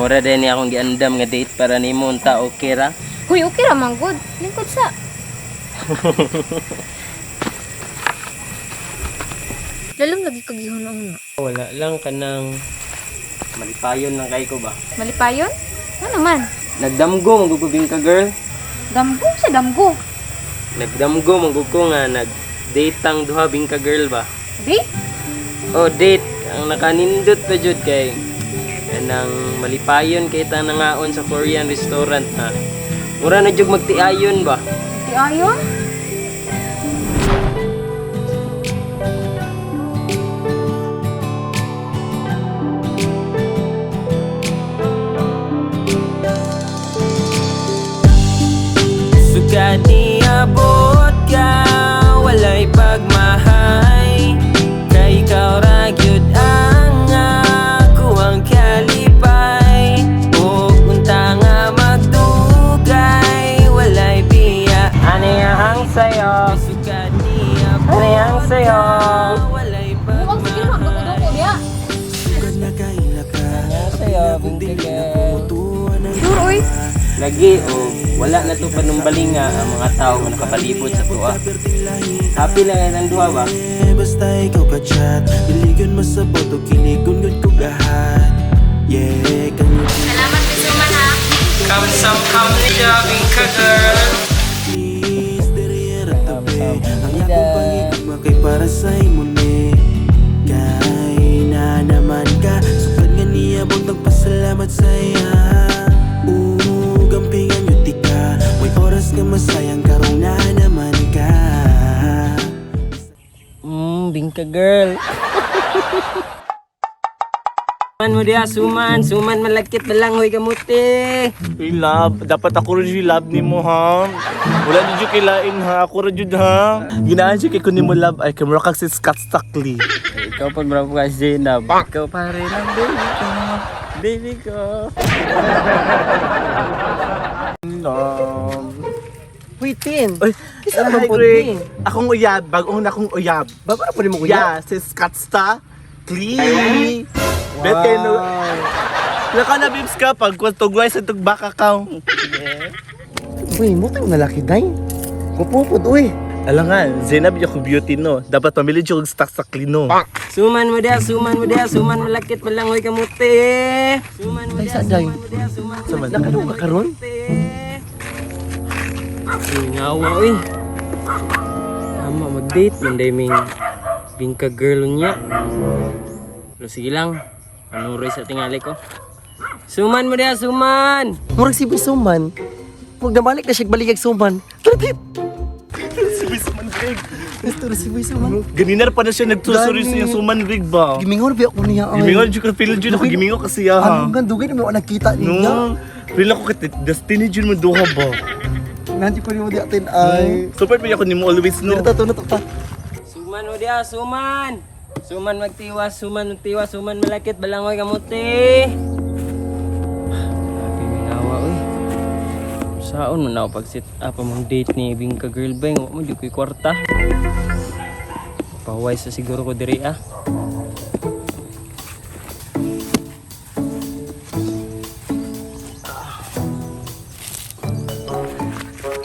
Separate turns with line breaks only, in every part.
Mura din ni akong giandam nga date para nimo unta okay ra.
Huy, okay ra man gud. Lingkod sa. Lalong lagi kag gihunong na.
Wala lang kanang malipayon lang kay ko ba.
Malipayon? Ano man?
Nagdamgo magugubing ka, girl.
Damgo sa damgo.
Nagdamgo magugo nga nag-date ang duha bing ka, girl ba.
Di?
Oh, date ang nakanindot pa jud kay kanang malipayon kay ta nangaon sa Korean restaurant na. Mura na jud magtiayon ba.
Di ayon?
Sukat niabot ka, walay pagmahay. Kay ikaw ra gyud ang akuang kalipay. Ug unta nga magdugay, walay biya. Ani ang sayo? Sukat niabot ani ang sayo? Walay
Mukhang sige man duko-duko diha.
Ani ang sayo, bingka girl?
Sure oy.
Lagi o wala na to panumbali nga ang mga tao nga nakapalibot sa tuwa. Happy lang ang duha ba?
Basta ikaw ka chat. Diligon masabot o kiligon gud ko gahat. Yeah, can you
Salamat Mr. Man ha.
Kamsam niya, bingka girl.
please diri ra tabi. Ang akong pangigugma kay para sa imo ni. Kay na naman ka. Sukad nga niabot nagpasalamat sa iya. Ug ang pingan yuti ka. May oras nga masayang karong na naman ka.
Bingka girl. Suman mo diha, suman, suman malagkit na lang hoy kamuti.
Uy, love. Dapat ako rin yung love ni mo, ha? Wala na dyan kilain, ha? Ako rin yun, ha? Ginaan siya kay kunin mo, love. Ay, kamura kag si Scott Stockley.
Eh, ikaw pa bravo ka Zainab. Ikaw pa rin ang baby ko. Baby ko.
Love.
Uy, Tin.
Uy,
Isa naman
hi,
po
Greg.
ni.
Akong uyab. Bagong na akong uyab.
Bago na po ni mo kuya.
Yeah, si Scott Stockley. Bet kayo, no? Laka na, babes ka. Pag tugway sa tugbaka ka.
Uy, mo tayo nalaki, day. Kupupod, uy.
Alam nga, Zainab yung beauty, no? Dapat pamili siya og Scott Stockley, no?
Suman mo diha, suman mo diha, suman malagkit pa lang hoy kamuti. Suman mo
Ay,
diha,
sa day.
suman mo diha, suman
Suman.
malagkit
Nakadungog ka karon?
Uy, ngawa uy. Tama, mag-date man day ming bingka girl niya. Pero sige lang, panuroy sa tingali ko. Suman mo diha, suman!
Murag si Boy Suman. Murag nabalik na siya baligag Suman. Tara, Tin.
Si Boy Suman, Greg.
Gusto si Boy Suman.
Ganina pa na siya nagsusuri sa
Gani.
yung Suman, Greg ba?
Gimingon ba ako niya? ay.
Gimingon, jud ko, feel jud ako, gimingon kasi ah.
Ano nga, dugay na mo nakita niya.
No, feel ako kay destiny jud mo duha ba?
Nandiyo ko ni mo di atin ay.
Support pa ako nimo always, no?
Dito to na to pa.
Suman mo diha, suman! Suman magtiwas, suman magtiwas, suman malakit, balangoy kamuti! Grabe mingawa, uy. Saon man ako pag sit up among date ni Bingka girl ba? Wa mo di ko'y kwarta. Pahuway sa siguro ko diri ah.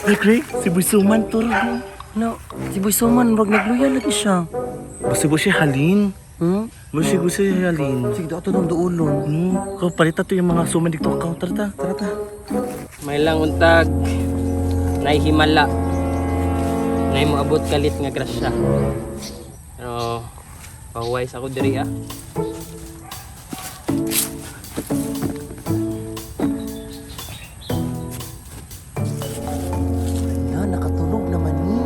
Ay, Greg, si Boy Suman to.
No, si Boy Suman, murag nagluya lagi siya.
Basta ba siya halin?
Hmm?
Basta ba siya halin?
Sige, ato nang duulon.
No, ko palita to yung mga suman dito counter ta.
Tara ta.
May lang untag naihimala. Nay moabot kalit nga grasya. Pero pahuway sa ko diri ah.
Na, nakatulog naman ni.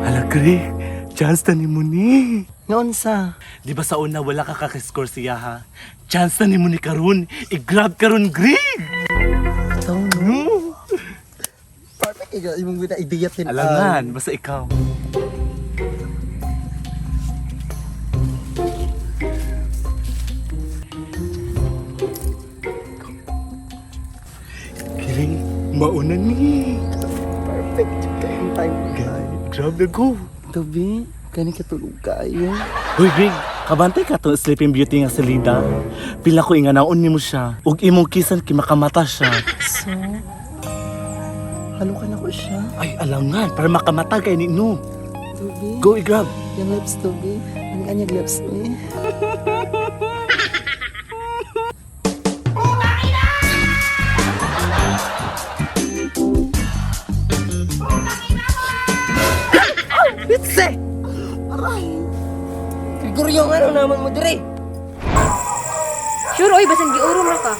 Hala, Greg, chance na nimo ni.
Ngaon sa?
Di ba sa una wala ka kakiscore siya ha? Chance na nimo ni karon. I-grab karon, Greg.
Ito, no?
No.
Perfect ikaw, imong gina idea tin.
Alangan, basta ikaw. Kiring, mauna ni.
Perfect kayong time guy.
Grab na go.
Tabi, kani katulog kayo.
Hoy, Greg, Kabantay ka tong Sleeping Beauty nga si Lida. Pila ko inganaon nimo siya. Ug imong kisan kay makamata siya.
So, halukan ako siya.
Ay, alangan para makamata kay ni no.
Tubi.
Go i-grab.
Yung lips, Tubi. Ang kanyang lips ni.
Bitse! Aray! Gregorio, nga naman mo dire?
Sure oy, basan giurom ra ka.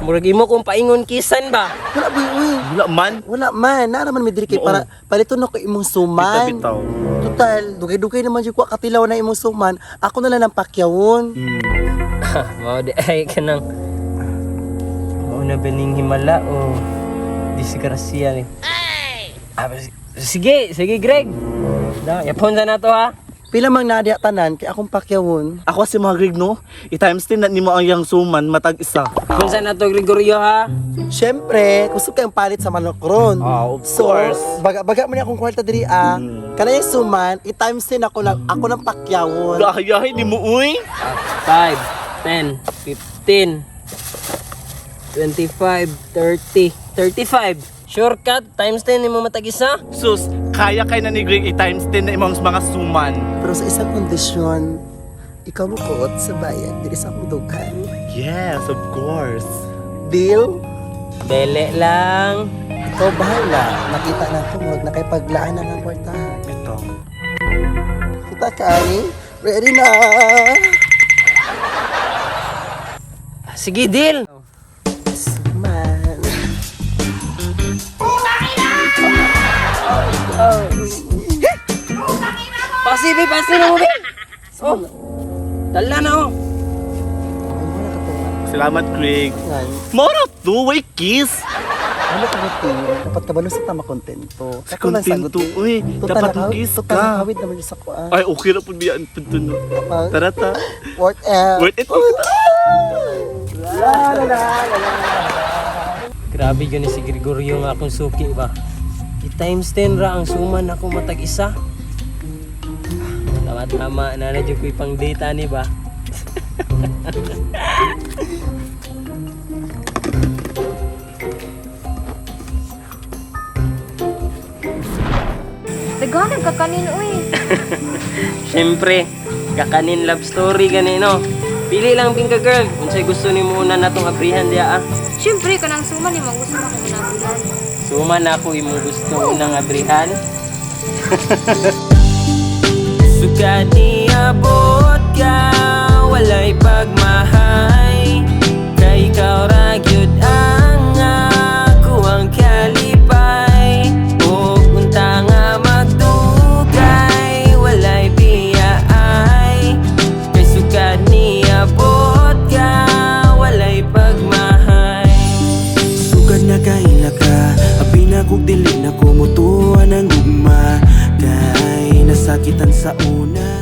Murag imo kong paingon kisan ba?
Wala ba uy?
Wala man.
Wala man. Naa naman may diri kay
Oo.
para paliton ako imong suman.
Bitaw, bitaw.
Total, dugay-dugay naman jud ko katilaw na imong suman. Ako na lang ang pakyawon.
Mao di ay kanang mao na baning himala o disgrasya ni. Ah, sige, sige Greg. Da, yapon sa nato ha.
Pila mang nadia tanan kay akong pakyawon.
Ako si mga Greg no. I-times 10 na nimo ang iyang suman matag isa.
Yapon sa nato Gregorio ha.
Siyempre, kusog kayong palit sa manok ron.
Ah, of
So,
course.
baga baga man akong kwarta diri ah. Kana yung suman, i-times 10 ako lang ako ng pakyawon.
Gahayahin ni mo uy.
5, 10, 15, 25, 30, 35. Shortcut, times 10 nimo matag isa.
Sus, kaya kay na ni Greg i-times 10 na imong mga suman.
Pero sa isang kondisyon, ikaw mo kuot sa bayan diri sa akong dughan.
Yes, of course.
Deal?
Dele lang.
Ikaw bahala. Nakita na ako, murag nakipaglaan na ng kwarta.
Ito.
Kita ka, ani? Ready na!
Sige, deal.
Suman.
Pasi, be, pasi na mo, be. Oh. Dala na, oh.
Ay, wala ka to.
Salamat, Greg.
Ngan.
Mora to, way kiss.
Wala ka ba, Dapat kabalo sa tama kontento.
Sa
Ako lang
kontento,
sagot, eh.
uy.
Total
Dapat
nakawid-
kiss
Total
ka.
nakawid naman yung sa kuha.
Ay, okay na po biyaan po to, no. Tara ta.
Worth it.
Worth it.
La la la la la.
Grabe yun si Gregorio nga akong suki ba. I-times 10 ra ang suman ako matag isa. Tama tama na na jud ko'y pang data ni ba.
Daghanag ka kanin oy.
Siyempre, kakanin love story gani no. Pili lang bingka girl, unsay gusto nimo una natong abrihan diya ah.
Siyempre kanang suman imong gusto na kong unahan.
Suman ako imong gusto unang abrihan. Sugad niabot ka, walay pagmahay. Kay ikaw ra gyud ang ako ang kalipay. Ug unta nga magdugay, walay biyaay. Kay sugad niabot ka, walay pagmahay.
Sugad na kaila ka, abi na kog dili na kumutuan ang gugma. Kay nasakitan sa una.